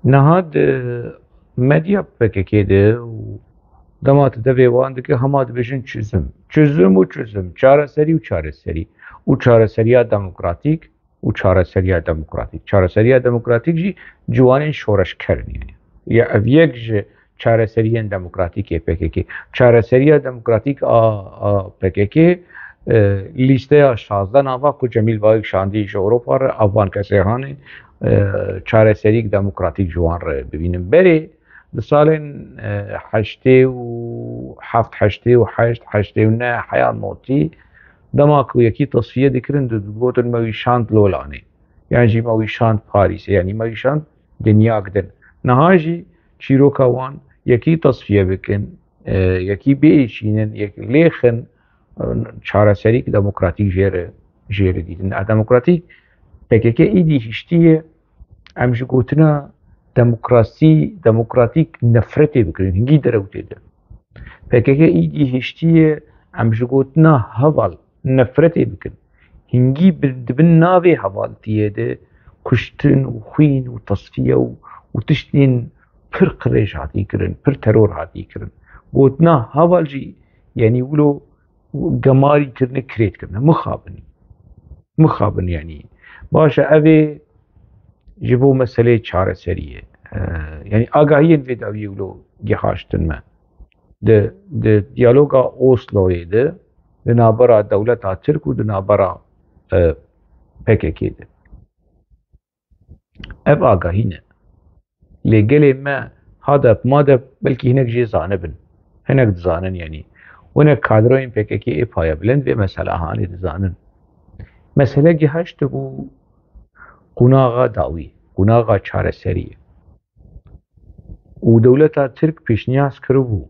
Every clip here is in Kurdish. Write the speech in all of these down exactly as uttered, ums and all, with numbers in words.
Niha di medya P K K de û dema tu devê wan dike, hema dibêjin çözüm. Çözüm û çözüm, çareserî û çareserî. Û çareseriya demokratîk û çareseriya demokratîk. Çareseriya demokratîk jî ciwanên şoreşker in. Ya ev yek ji çareseriyên demokratîk ê P K K. Çareseriya demokratîk a, a P K K, e, lîsteya şazdeh nava ku Cemîl Bayik şandî ji Ewropa re, a van kesê hanê, e, çareserîk demokratîk ji wan re bibînin. Berê di salên, e, heştê û heft, heştê û heşt, heştê û neh, heya notî, dema ku yekî tesfiye dikirin, di-, digotin me wî şand Lolanê. Yan jî me wî şand Parîsê, yanî me wî şand dinyayek din. Niha jî çîroka wan yekî tesfiye bikin, e, yekî biêşînin, yek lêxin, e, çareserîk demokratîk jê re, jê re dîtin. A demokratîk, P K K îdî hiştiye, em ji gotina demokrasî, demokratîk nefretê bikirin, hingî derewtê de. P K K îdî hiştiye, em ji gotina heval nefretê bikin. Hingî bi-, di bin navê hevaltiyê de kuştin û xwîn û tesfiye û, û tiştên pir qirêj hatî kirin, pir teror hatî kirin. Gotina heval jî, yanî wilo gemarî kirine, kirêt kirine. Mixabin. Mixabin yanî. Baş e, ev ê ji bo meseleyê çareseriyê. E, yanî agahiyên vê dawiyê wilo gihaştin me. Di, di diyaloga Osloyê de, di navbera dewleta Tirk û di navbera, e, P K K de. Ev agahî ne. Lê gelê me HADEP, MADEP belkî hinek jê zanibin. Hinek dizanin yanî. Hinek kadroyên P K K ê payebilind vê mesela hanê dizanin. Mesele gihaştibû qunaxa dawî, qunaxa çareseriyê. Û dewleta Tirk pêşniyaz kiribû.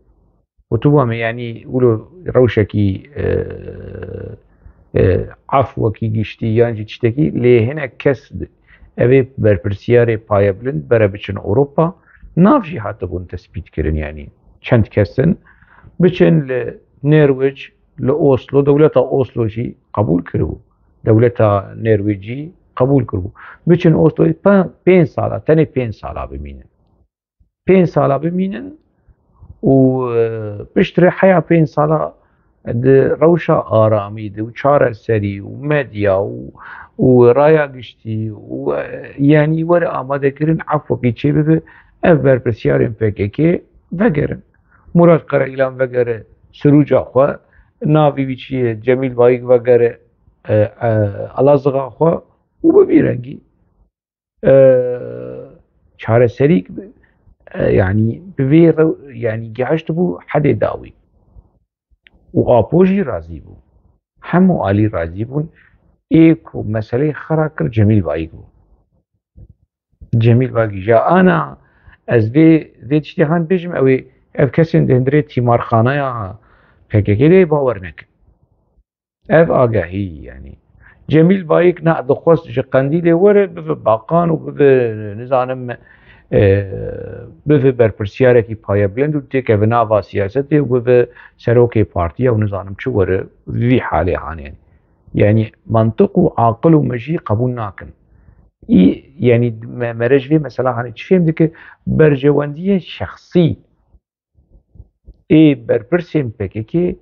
Gotibû em ê, yanî, wilo rewşekî, e, e, efwekî giştî yan jî tiştekî, lê hinek kes di-, ev ê berpirsiyarê payebilind bere biçin Ewropa, nav jî hatibûn tespît kirin, yanî çend kes in, biçin li Nêrwec, li Oslo, dewleta Oslo jî qebûl kiribû. Dewleta Nêrwecî qebûl kiribû. Biçin Osloyê pe-, pênc sala, tenê pênc sala bimînin. Pênc sala bimînin û, e, piştre heya pênc sala di rewşa aramî de û çareserî û medya û, û raya giştî û, e, yanî were amadekirin efwekî çêbibe, ev berpirsiyarên P K K vegerin. Murat Karayilan vegere sirûca xwe, navê wî çi ye, Cemîl Bayik vegere, e, e, alazixa xwe û bi vî rengî, e, çareserîk bi, e, yanî bi vê rew-, yanî gihiştibû hedê dawî. Û Apo jî razî bû. Hemû alî razî bûn. Ê ku meseleyê xera kir Cemîl Bayik bû. Cemîl Bayik. Ja ana ez vê, vê tiştê han bêjim, ew ê, ev kesên di hundirê tîmarxaneya P K K de bawer nekin. Ev agahî, yanî Cemîl Bayik ne dixwest ji Qendîlê were, bibe baqan û bibe, nizanim, e, bibe berpirsiyarekî payebilind û têkeve nava siyasetê û bibe serokê partiya û nizanim çi were, vî halê hanê. Yanî mantiq û aqil û mejî qebûl nakin. Î, yanî me-, mere ji vê mesela hanê çi fêm dike? Berjewendiyên şexsî ê berpirsên P K K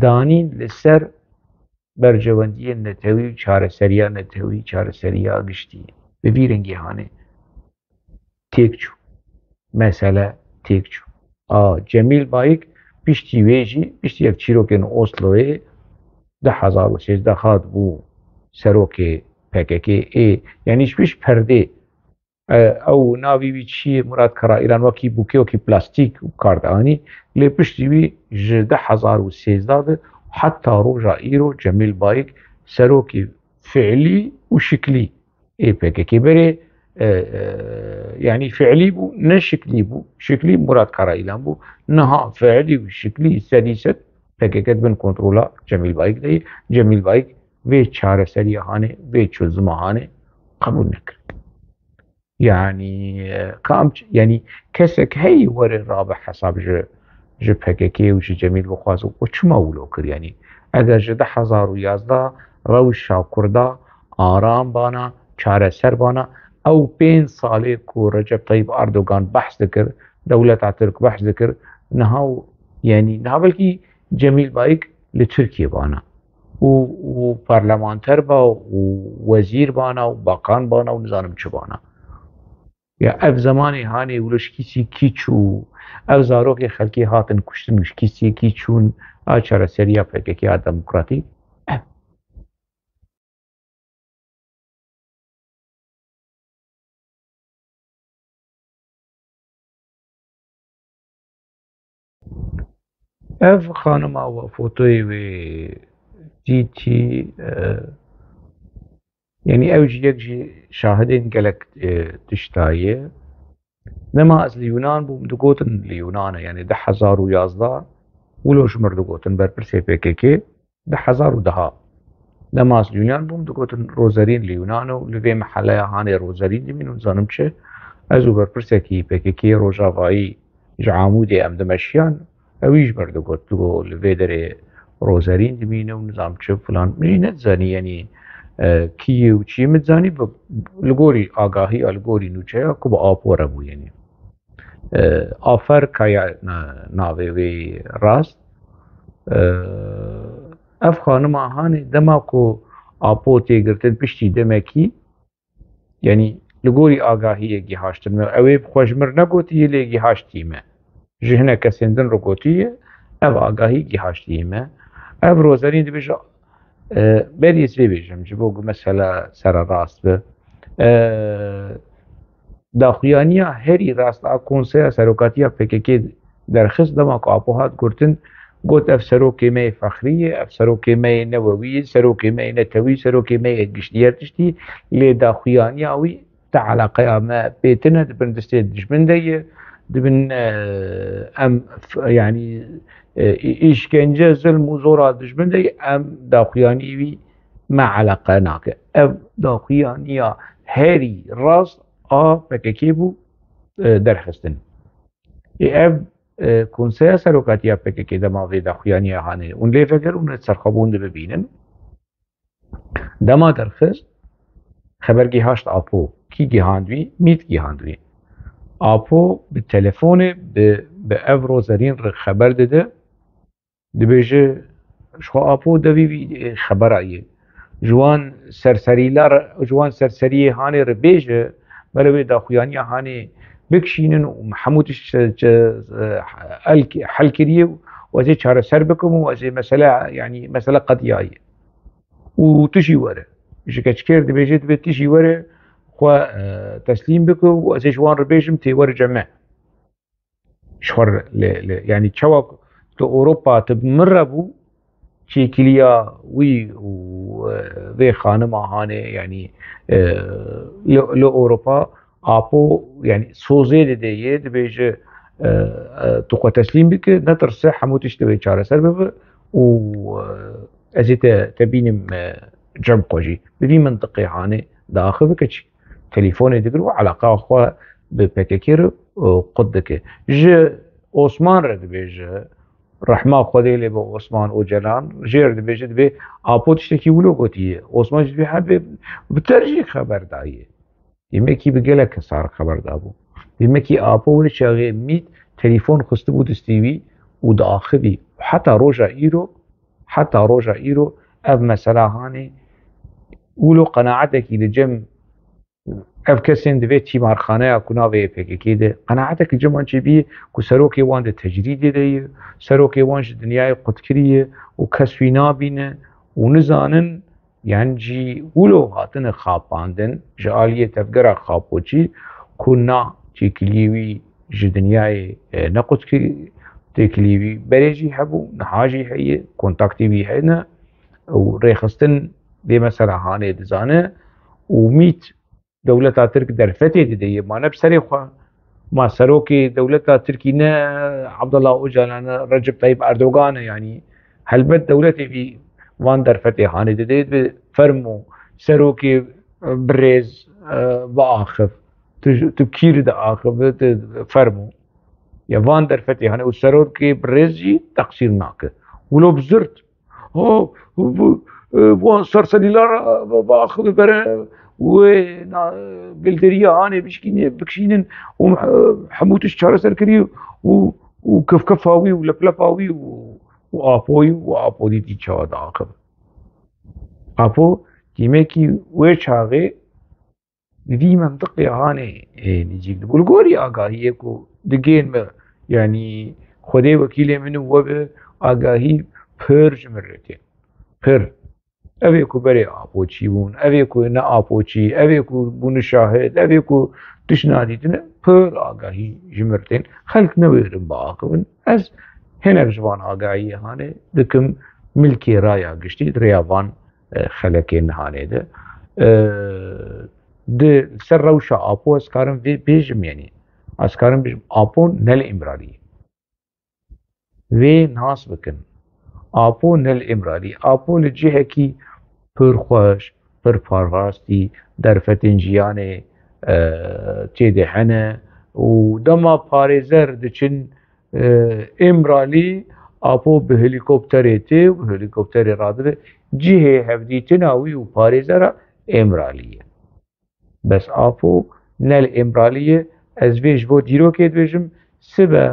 danîn li ser berjewendiyên netewî û çareseriya netewî, çareseriya giştî. Bi vî rengî hanê têk çû. Mesele têk çû. A, Cemîl Bayik piştî wê jî, piştî ev çîrokên Osloyê du hezar û sêzdeh hat bû serokê P K K ê, yanî ji pêş perdê, e, ew navî wî çi ye, Murat Karayilan, wekî bûkê, wekî plastîk û kar dianî, lê piştî wî ji du hezar û sêzdeh de heta roja îro Cemîl Bayik serokê fiilî û şiklî ê P K K berê, e, e, yanî fiilî bû, ne şiklî bû. Şiklî Murat Karayilan bû. Niha fiilî û şiklî sedî sed P K K di bin kontrola Cemîl Bayik de ye. Cemîl Bayik vê çareseriya hanê, vê çözüma hanê qebûl nekir. Yanî, e, ka em ç-, yanî kesek heyî were rabe hesab ji, ji P K K û ji Cemîl bixwaze û çima wilo kir? Yanî eger ji du hezar û yazdeh rewşa Kurda aram bana, çareser bana, Ew pênc salê ku Recep Tayyip Erdogan behs dikir, dewleta Tirk behs dikir, niha û, yanî niha belkî Cemîl Bayik li Tirkiye bana û, û parlamenter ba û wezîr bana û bakan bana û nizanim çi bana. Ya ev zemanê hanê wilo ji kîsî kî çû, ev zarokê xelkê hatin kuştin ji kîsî kî çûn, a çareseriya P K K ya demokratîk. Ev. Ev xanima we fotoyê wê dîtî, e, yanî ew jî yek ji şahidên gelek, e, tişta ye. Dema ez li Yunan bûm, digotin li Yunan e, yanî du hezar û yazdeh, wilo ji mir digotin berpirsê P K K, du hezar û deh. Dema ez li Yunan bûm, digotin Rozerîn li Yunan e û li vê meheleya hanê Rozerîn dimîn û nizanim çi. Ez û berpirsekî P K K Rojavayî ji Amûdê em dimeşiyan, ewî ji mir digot, digot li vê derê Rozerîn dimîne û nizam çi filan. Min jî nedizanî, yanî, e, kî ye û çi ye. Min dizanî bi, li gorî agahiya, li gorî nûçeya ku bi Apo re bû, yanî. E, Afer Kaya na-, navê wê rast. E, ev xanima hanê dema ku Apo tê girtin piştî demekî, yanî li gorî agahiyê gihaştin me. Ew ê bi xwe ji mir negotiye, lê gihaştî me. Ji hinek kesên din re gotiye, ev agahî gihaştî me. Ev Rozerîn dibêje, e, berî ez vê bêjim, ji bo ku mesela sererast be. E, daxuyaniya herî rast a Konseya Serokatiya P K K derxist dema ku Apo hat girtin, got, ev serokê me yê fexrî ye, ev serokê me yê newewî ye, serokê me yê netewî, serokê me yê giştî her tiştî, lê daxuyaniya wî ti eleqeya me pê tine, di bin destê dijmin de ye, di bin, e, em f-, yanî, e, î-, îşkence, zilm û zora dijmin de ye, em daxuyanî wî me eleqe nake. Ev daxuyaniya herî rast a P K K bû, e, derxistin. Ê ev, e, Konseya Serokatiya P K K dema vê daxuyaniya hanê hûn lê vegerin û li ser xwe bûn dibibînin. Dema derxist, xeber gihaşt Apo. Kî gihand wî? Mît gihand wî. Apo bi telefonê bi, bi ev Rozerîn re xeber dide. Dibêje, ji xwe Apo devî vî, e, xebera ye. Ji wan serserîla re, ji wan serseriyê hanê re bêje, bere wê daxuyaniya hanê bikişînin û hemû tişt çe-, çe-, e, el-, hel kiriye û ez ê çareser bikim û ez ê mesele, yanî mesele qediyaye. Û tu jî were. Ji keçikê re dibêje, divê tu jî were xwe, e, teslîm bike û ez ê ji wan re bêjim, tê were cem me. Ji xwe re li, li, yanî çawa ku li Ewropa tu bi min re bû, çêkiliya wî û, e, vê xanima hanê, yanî, e, li, li Ewropa Apo, yanî sozê dide yê, dibêje, e, e, tu xwe teslîm bike, netirse, hemû tişt divê çareser bibe û, e, ez ê te, te bînim, e, cem xwe jî. Bi vî mintiqê hanê diaxive, keçik telefonê digir û eleqa xwe bi P K K re, e, qut dike. Ji Osman re dibêje, rehma Xwedê lê bi Osman Ocalan, jê re dibêje, dibê Apo tiştekî wilo gotiye. Osman jî dibê hebê bi te re jî xeber daye. Demekî bi gelek kesa re xeber dabû. Demekî Apo wê çaxê Mît telefon xistibû destê wî û diaxivî. Heta roja îro, heta roja îro ev mesela hanê wilo qenaetekî li cem ev kesên di vê tîmarxaneya ku navê yê P K K de, qenaetek li cem wan çêbî ku serokê wan di tecrîdê de ye, serokê wan ji dinyayê qutkirî ye û kes wî nabîne û nizanin, yan jî wilo hatine xapandin ji aliyê tevgera Xapoçî ku na çêkiliyê wî ji dinyayê, e, nequtkirî, têkiliyê wî berê jî hebû, niha jî heye, kontaktê wî hene û rêxistin vê mesela hanê dizane û Mît dewleta Tirk derfetê dide yê, ma ne bi serê xwe. Ma serokê dewleta Tirkî ne Abdullah Ocalan e, Recep Tayyip Erdogan e, yanî helbet dewletê vî van derfetê hanê dide, bi fermo serokê, e, birêz, e, biaxif. Tu, tu kî re diaxive, tu fermo. Ya van derfetê hanê û serokê birêz jî teqsîr nake. Wilo bi zirt. Ho, bu, e, wan serserîlar, e, biaxive bere wê na-, bildiriya hanê bişkîne, bikişînin û, e, hemû tişt çareser kirî û, û kifkifa wî û leplepa wî û, û Apoyî û Apo dîtî çawa diaxive. Apo tîmekî wê çaxê li vî mentiqê hanê, e, nêzîk dibû. Li gorî agahiyê ku digên me, yanî Xwedê wekîlê min û we bi agahî pir ji min re tên. Pir. Ev ê ku berê Apo çî bûn, ev ê ku ne Apo çî, ev ê ku bûne şahid, ev ê ku tişt nadîtine, pir agahî ji min re tên. Xelk newêrin biaxivin. Ez hinek ji van agahiyê hanê dikim milkê raya giştî di rêya van, e, xelekên hanê de. E, di ser rewşa Apo ez karim vê bêjim, yanî ez karim bêjim Apo ne li Îmralî ye. Vê nas bikin. Apo ne li Îmralî. Apo li cihekî pir xweş, pir parastî, derfetên jiyanê, e, tê de hene û dema parêzer diçin, e, Îmralî, Apo bi helîkopterê tê û bi helîkopterê radibe cihê hevdîtina wî û parêzera Îmralî ye. Bes Apo ne li Îmralî ye. Ez vê ji bo dîrokê dibêjim, sibe,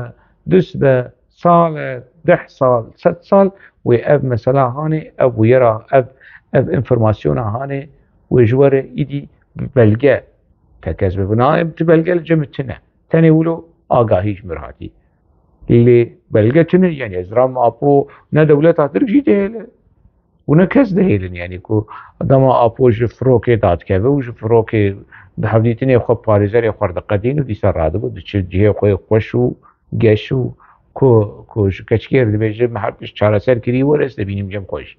du sibe, sal e, deh sal, sed sal wê ev mesela hanê, ev bûyera, ev, ev înformasyona hanê wê ji we re îdî bi belge tekez bibe. Na, em ti belge li cem tine. Tenê wilo agahî ji mir hatî. Lê belge tune, yanî ez diram Apo ne dewleta Tirk jî dihêle û ne kes dihêlin, yanî ku dema Apo ji firokê dadikeve û ji firokê bi hevdîtinê xwe parêzerê xwe diqedîn û dîsa radibe diçe cihê xwe yê xweş û geş û ku, ku ji keçikê re dibêje, me her tişt çareser kirî, were ez te bînim cem xwe jî.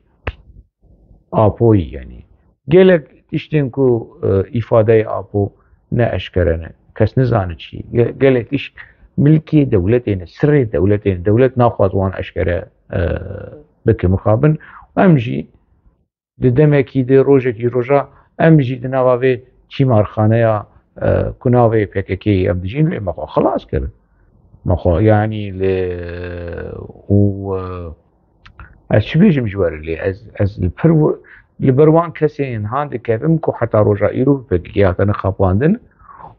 Apoyî, yanî gelek tiştên ku, e, îfadeyê Apo ne eşkere ne. Kes nizane çi. Ge-, gelek tişt milkê dewletê ne, sirrê dewletê ne. Dewlet naxwaz wan eşkere, e, bike mixabin. Em jî di demekî, di rojekî roja, em jî di nava vê tîmarxaneya, e, ku navê P K K em dijîn, lê me xwe xilas kirin. Me xwe, yanî, lê û, e, ez çi bêjim ji we re lê? Ez, ez li pir w-, li ber wan kesên han dikevim ku heta roja îro bi P K K hatine xapandin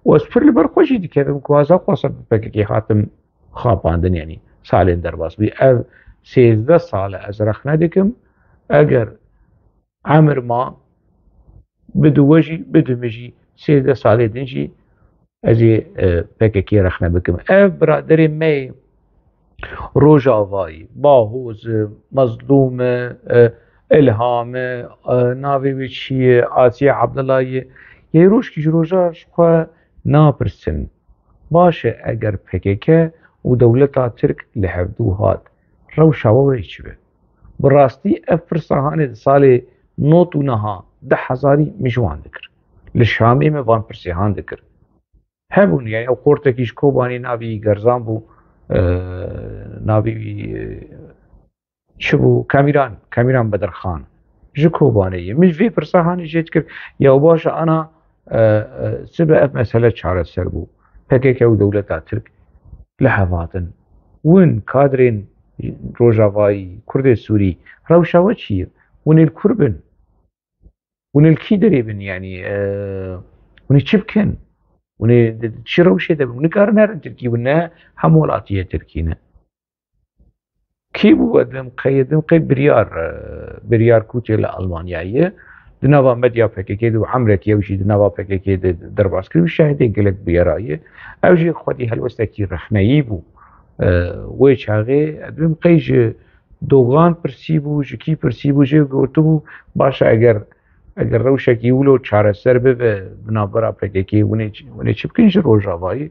û ez pir li ber xwe jî dikevim ku ez xwasa bi P K K hatim xapandin, yanî salên derbas bî. Ev sêzdeh sal e ez rexne dikim. Eger emir ma, bidu we jî, bidu min jî, sêzdeh salê din jî ez ê, e, P K K rexne bikim. Ev biraderê me yê Rojavayî, Bahoz e, Mezlûm e, e, Îlham e, e, navê wê çi ye, Asiye Abdullah ye. Yê rojkî ji roja ji xwe napirsin. Baş e, eger P K K û dewleta Tirk li hevdû hat, rewşa we wê çi be? Bi rastî ev pirsa hanê di salê nod û neha, deh hezarî min ji wan dikir. Li Şamê me van pirsê han dikir. Hebûn, yani ew xortekî ji Kobanê navê wî Gerzan bû, e, navê wî, e, çi bû? Kamîran, Kamîran Bedirxan. Ji Kobanê ye. Min vê pirsa hanê jê dikir. Ya baş e ana, e, e, sibe ev mesele çareser bû. P K K û dewleta Tirk li hev hatin. Win kadrên Rojavayî, Kurdê Sûrî, rewşa we çi ye? Hûn ê li kur bin? Hûn ê li kî derê bin? Yanî, e, hûn ê çi bikin? Hûn ê di çi rewşê de bin? Hûn nikarin herin Tirkî, hûn ne hemwelatiyê Tirkî ne. Kî bû we din qey, din qey biryar, e, biryar kûtê li Almanyayê. Di nava medya P K K de û emrekî ew jî di nava P K K de derbas kir û şahidê gelek bûyera ye. Ew jî xwedî helwestekî rexneyî bû. E, wê çaxê, ez dibêm qey ji Dogan pirsî bû, ji kî pirsî bû, jê gotibû, baş e, eger, eger rewşekî wilo çareser bibe, bi navbera P K K hûn ê çi, hûn ê çi bikin ji Rojavayî?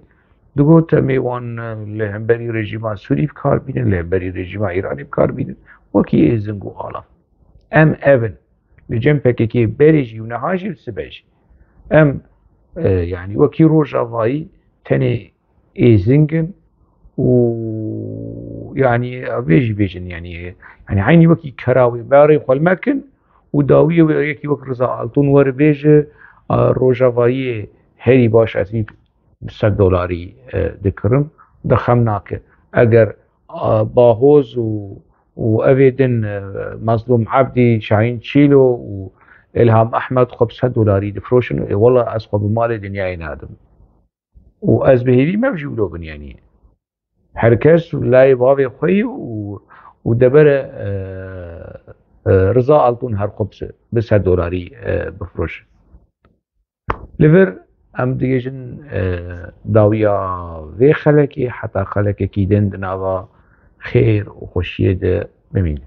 Digot, em ê wan, e, li hemberî rejîma Sûrî bi kar bînin, li hemberî rejîma Îranê bi kar bînin, wekî êzing û alav. Em ev in. Li cem P K K berê jî û niha jî û sibe jî. Em, e, yanî wekî Rojavayî tenê êzing in û, yanî, vê jî bêjin, yanî, yanî eynî wekî kera wê berê xwe li me kin û dawiyê wê yekî wek Riza Altun were bêje, a, Rojavayiyê herî baş ez vî sed dolarî, e, dikirim, de xem nake. Eger, a, Bahoz û û evê din, e, Mazlûm Ebdî, Şahîn Çîlo û Îlham Ehmed xwe bi sed dolarî difiroşin û ê wela ez xwe bi malê dinyayê nadim. Û ez bi hêvî me jî wilo bin, yanî her kes layê bavê xwe yî û, û debere, e, e, Riza Altun her xwe bi sed dolarî, e, bifiroşin. Li vir em digihîjin, e, dawiya vê xelekê, heta xelekekî din di nava xêr û xweşiyê de bimînin.